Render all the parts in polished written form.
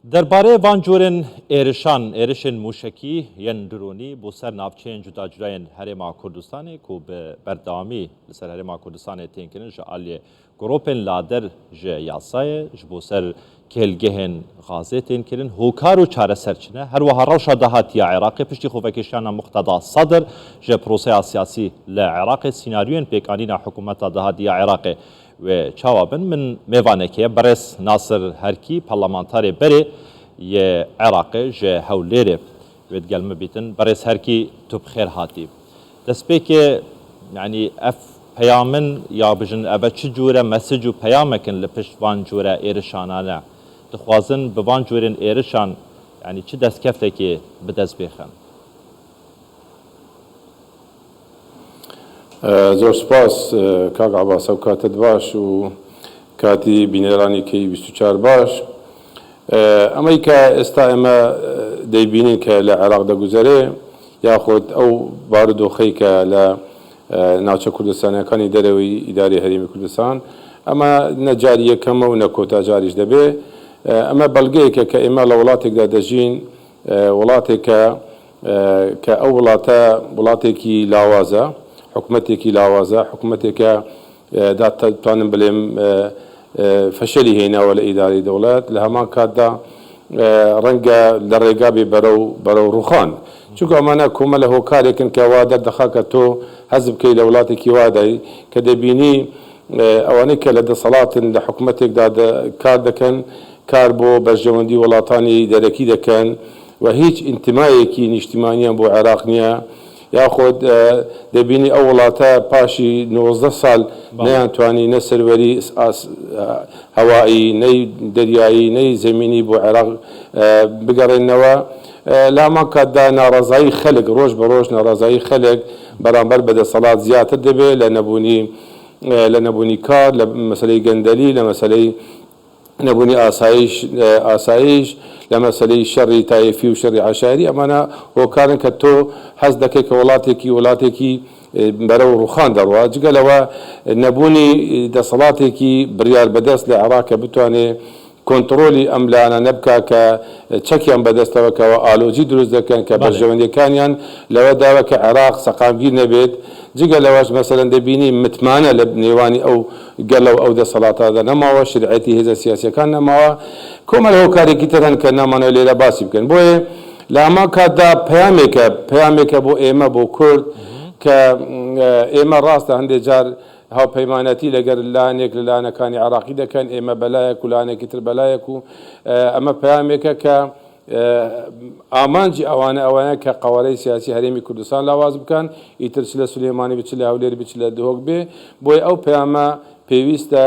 دەربارەێ ڤان جورێن ئێرشان، ئێرشێن موشەکی یەن درۆنی بۆ سەر ناوچەیەن جودا جودایێن هەرێما کوردستانێ کو bi berdewamî li ser Herêma Kurdistanê tên kirin ji aliyê grûpên lader ji yasayê ji bo ser kêlgehên xazê tên kirin hokar û çareser çi ne? Herwiha rewşa dahatî ya Iraqê piştî xwevekêşana Muqteda Sadr ji proseya siyasî li Iraqê sînaryoyên pêkanîna hikûmeta dahatî ya Iraqê Wê çawa bin? Min mêvanekê ye Birêz Nasir Herkî, parlamantarê berê yê Iraqê ji Hewlêrê wê digel min bîtin. Birêz Herkî tu bi xêr hatî. Destpêkê yanî ev peyamin ya bijin eve çi cûre mesic û peyamek in li pişt van cûre êrişana ne? Dixwazin bi van cûrên êrişan yanî çi destkeftekê bi dest bêxin? زۆر سوپاس کاک عەباس ئەو کاتەت باش و کاتی بینەرانی کەی 24 باش. ئەمەی کە ئێستا ئێمە دەیبینین کە لە عێراق دەگوزەرێ یاخود ئەو بارودۆخەی کە لە ناوچە کوردستانیەکانی دەرەوەی ئیداری هەرێمی کوردستان ئەمە نە جاری یەکەمە و نە کۆتا جاریش دەبێ. ئەمە بەڵگەیەکە کە ئێمە لە وڵاتێکدا دەژین، وڵاتێکە کە ئەو وڵاتە وڵاتێکی لاوازە، حکومەتێکی لاوازە، حکومەتێکە دەتوانم بلێم فەشەلی هێناوە لە ئیدارەی دەوڵەت، لە هەمان کاتدا ڕەنگە لە ڕێگا بێ بەرەو بەرەو ڕوخان. چونکە ئەمانە کۆمەلە هۆکارێکن کە وا دەردەخا کە تۆ هەست بکەی لە وڵاتێکی وادای کە دەبینی ئەوانەی کە لە دەسەڵاتن لە حکومەتێکدا کار دەکەن کار بۆ بەرژەوەندی وڵاتانی دەرەکی دەکەن و هیچ ئینتمایەکی نیشتیمانیان بۆ عێراق نییە، یاخود دەبینی ئەو وڵاتە پاشی 19 ساڵ نەیانتوانی نە سەروەری هەوایی نەی دەریایی نەی زەمینی بۆ عێراق بگەڕێننەوە. لە هەمان کاتدا ناڕەزایی خەلک ڕۆژ بە ڕۆژ ناڕەزایی خەلک بەرامبەر بە دەسەڵات زیاتر دەبێت لە نەبوونی لە نەبوونی کار، لە مەسەلەی گەندەلی، لە مەسەلەی نەبوونی ئاسایش ئاسایش، لە مەسەلەی شەڕی تایفی و شەڕی عەشایری، ئەمانە هۆکارن کە تۆ هەست دەکەی کە وڵاتێکی وڵاتێکی بەرەو ڕووخان دەڕوا. جگە لەوە نەبوونی دەسەڵاتێکی بڕیار بەدەست لە عێراق کە بتوانێ کۆنتڕۆلی ئەم لایەنانە بکا کە چەکیان بەدەستەوە کەوا ئالۆزی دروست دەکەن کە بەرژەوەندیەکانیان لەوەداوە کە عێراق سەقامگیر نەبێت جگە لەوەش مەسەلەن دەبینی متمانە لە نێوانی ئەو گەلە و ئەو دەسەڵاتادا نەماوە شرعیەتی هێزە سیاسیەکان نەماوە کۆمەلە هۆکارێکی تر هەن کە نامانەوێت لێرە باسی بکەن بۆیە لە هەمان کاتدا پەیامێکە پەیامێکە بۆ ئێمە بۆ کورد کە ئێمە ڕاستە هەندێک جار هاوپەیمانەتی لەگەر لایەنێک لە لایەنەکانی عێراقی دەکەن، ئێمە بەلایەک و لایەنێکی تر بەلایەک و ئەمە پەیامێکە کە ئامانجی ئەوانە ئەوەیە کە قەوارەی سیاسی هەرێمی کوردستان لاواز بکەن، ئیتر چ لە سولێمانی بێ، چ لە هەولێر بێ، چ لە دهۆک بێ، بۆیە ئەو پەیامە پێویستە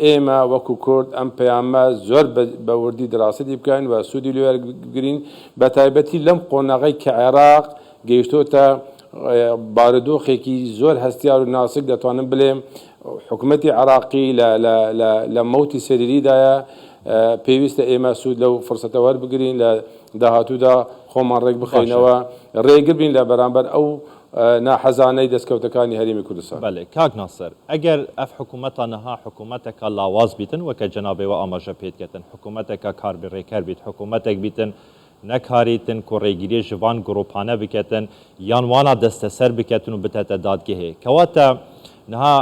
ئێمە وەکو کورد ئەم پەیامە زۆر بە وردی دراستتی بکەین و سوودی لێ وەربگرین، بەتایبەتی لەم قۆناغەی کە عێراق گەیشتۆتە بارودۆخێکی زۆر هەستیار و ناسک دەتوانم بلێم حکومەتی عێراقی لە مەوتی سەریریدایە پێویستە ئێمە سوود لەو فرسەتە وەربگرین لە داهاتوودا خۆمان ڕێک بخەینەوە ڕێگر بین لە بەرامبەر ئەو ناحەزانەی دەستکەوتەکانی هەرێمی کوردستان. بەلێ کاک ناسر ئەگەر ئەف حکومەتە نها حکومەتەکە لاواز بیتن وەکە جەنابێ وە ئاماژە پێت کەتن حکومەتەکە کاربڕێکەر بیت حکومەتەک بیتن نەکاریتن کو ڕێگیریێ ژ ڤان گڕوپانە بکەتن یان وانا دەستەسەر بکەتن و بتەتە دادگهێ. کەواتە نها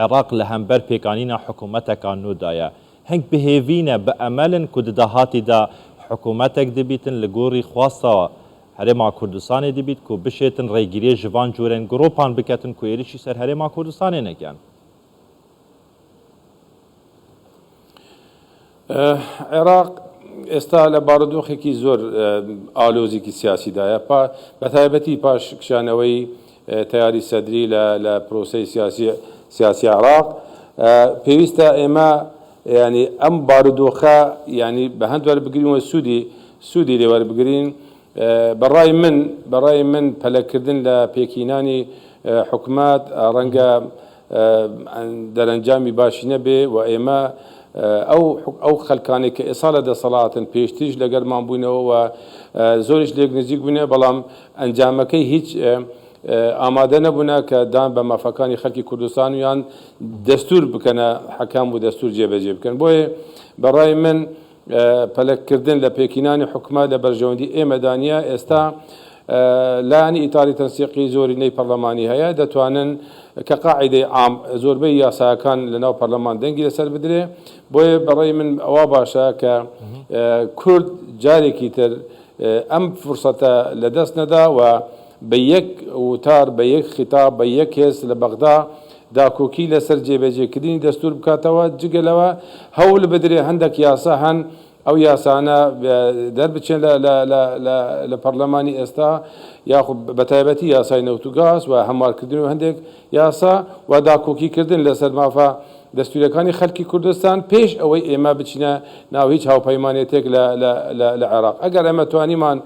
عێڕاق لە هەمبەر پێکانینا حکوومەتەکا نوو دایە. هنک bi hêvî ne، bi emel in ku di dahatî de hikûmetek dibîtin li gorî xwasta Herêma Kurdistanê dibît ku bişêtin rêgiriyê ji van cûrên grûpan biketin ku êrişî ser Herêma Kurdistanê nekin. عێراق ئێستا لە بارودۆخێکی زۆر ئالۆزێکی سیاسیدایە، بەتایبەتی پاش کشانەوەی تەیاری سەدری لە پرۆسەی سیاسی سیاسی عێراق. پێویستە ئێمە یانی ئەم بارودۆخە یانی بە هەند وەربگرین و سوودی سوودی لێ وەربگرین. بەڕای من بەڕای من پەلەکردن لە پێکهینانی حکومەت ڕەنگە دەرەنجامی باشی نەبێ و ئێمە ئەو ئەو خەلکانەی کە ئێسا لە دەسەڵاتن پێشتریش لەگەرمان بووینەوە و زۆریش لێک نزیک بووینە بەڵام ئەنجامەکەی هیچ ئامادە نەبوونە کە دان بە مافەکانی خەلکی کوردستان و یان دەستور بکەنە حەکام و دەستور جێبەجێ بکەن بۆیە بەڕای من. پەلەکردن لە پێکهینانی حکومەت لە بەرژەوەندی ئێمەدا نییە، ئێستا لایەنی ئیتاری تەنسیقی زۆرینەی پەرلەمانی هەیە، دەتوانن کە قاعیدەی عام زۆربەی یاساکان لەناو پەرلەمان دەنگی لەسەر بدرێ، بۆیە بەڕای من ئەوە باشە کە کورد جارێکی تر ئەم فرسەتە لەدەست نەدا و بە یەک وتار، بە یەک خیتاب، بە یەک هێز لە بەغدا داکۆکی لەسەر جێبەجێکردنی دەستوور بکاتەوە، جگە لەوە هەول بدرێ هەندەک یاسا هەن ئەو یاسانە دەربچێن لە پەرلەمانی ئێستا یاخود بەتایبەتی یاسای نەوت و گاز و هەموارکردنەوەی هەندێک یاسا و داکۆکیکردن لەسەر مافە دەستووریەکانی خەلکی کوردستان پێش ئەوەی ئێمە بچینە ناو هیچ هاوپەیمانێتێک لە عێراق. ئەگەر ئێمە توانیمان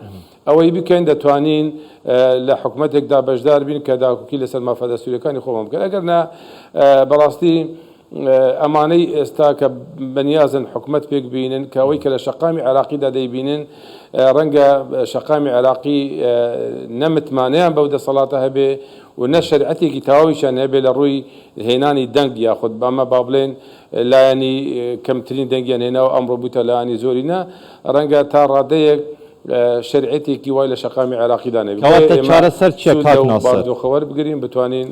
ئەوەی بکەین دەتوانین لە حکومەتێکدا بەشدار بین کە داکۆکی لەسەر مافە دەستووریەکانی خۆمان بکەین. ئەگەر نا بەڕاستی ئەمانەی ئێستا کە بەنیازن حکومەت پێک بینن کە ئەوەی کە لە شەقامی عێراقیدا دەیبینن ڕەنگە شەقامی عێراقی نە متمانەیان بەو دەسەڵاتە هەبێ و نە شەرعەتێکی تەواویشیان هەبێ لە ڕووی هێنانی دەنگ یاخود بەمە با بڵێن لایەنی کەمترین دەنگیان هێناوە ئەمڕۆ بووتە لایەنی زۆرینە ڕەنگە تا ڕادەیەک شەرعیەتێکی وای لە شەقامی عێراقیدا نەبێت. بۆیە کەواتە ئێمە چارەسەر چیە سوود کاک لەو ناسر؟ بارودۆخە وەربگرین بتوانین.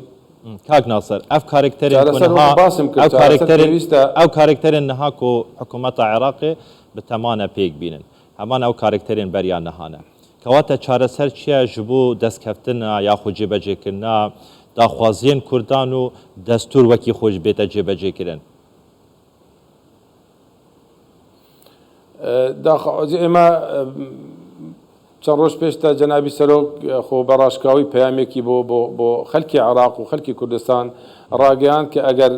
کاک ناسر ئەڤ کارێکتەرێن کو چارەسەر نها وەکو باسم کرد ئەو چارەسەر کارێکتەرێن پێویستە. ئەو کارێکتەرێن نها کو حکومەتا عێراقێ bi temane pêk bînin. Heman ew karekterên beriya niha ne. Kewate çareser çi ye ji bo destkeftina yaxud cêbecêkirina daxwaziyên Kurdan û destûr wekî xwe ji bête cêbecêkirin? داخوازی ئێمە چەند ڕۆژ پێشتا جەنابی سەرۆک خۆ بە ڕاشکاوی پەیامێکی بۆ بۆ بۆ خەلکی عێراق و خەلکی کوردستان ڕاگەیاند کە ئەگەر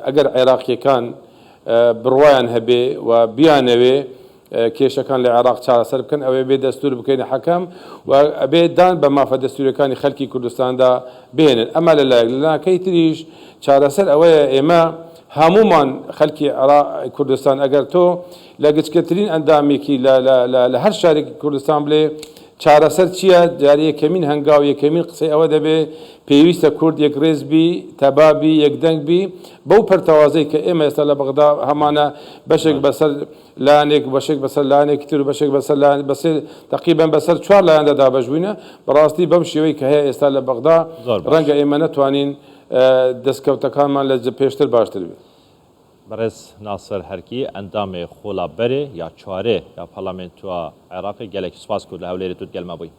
ئەگەر عێراقیەکان بڕوایان هەبێ و بیانەوێ کێشەکان لە عێراق چارەسەر بکەن ئەوێ بێ دەستور بکەینە حەکەم و ئەبێ دان بە مافە دەستوریەکانی خەلکی کوردستاندا بهێنن ئەمە لە لایەک لە لاکەی تریش چارەسەر ئەوەیە ئێمە هەموومان خەلکی عێراق کوردستان ئەگەر تۆ لە گچکەترین ئەندامێکی لە لە لە لە هەر شارێکی کوردستان بلێ چارەسەر چیە جارێ یەکەمین هەنگاو یەکەمین قسەی ئەوە دەبێ پێویستە کورد یەکڕێز بی تەبا بی یەکدەنگ بی بەو پەرتەوازەی کە ئێمە ئێستا لە بەغدا هەمانە بەشێک بەسەر لایەنێک و بەشێک بەسەر لایەنێکی تر و بەشێک بەسەر لایەن بەسێ تەقریبەن بەسەر چوار لایەندا دابەش بووینە بەڕاستی بەم شێوەی کە هەیە ئێستا لە بەغدا زۆر باش. ڕەنگە ئێمە نەتوانین دەستکەوتەکانمان لە پێشتر باشتر بێت. بەڕێز ناسر هەرکی ئەندامێ خۆلا بەرێ یا چوارێ یا پەرلەمێنتوا عێراقێ گەلێکی سوپاس کورد لە هەولێرێ توت گەلما بووی.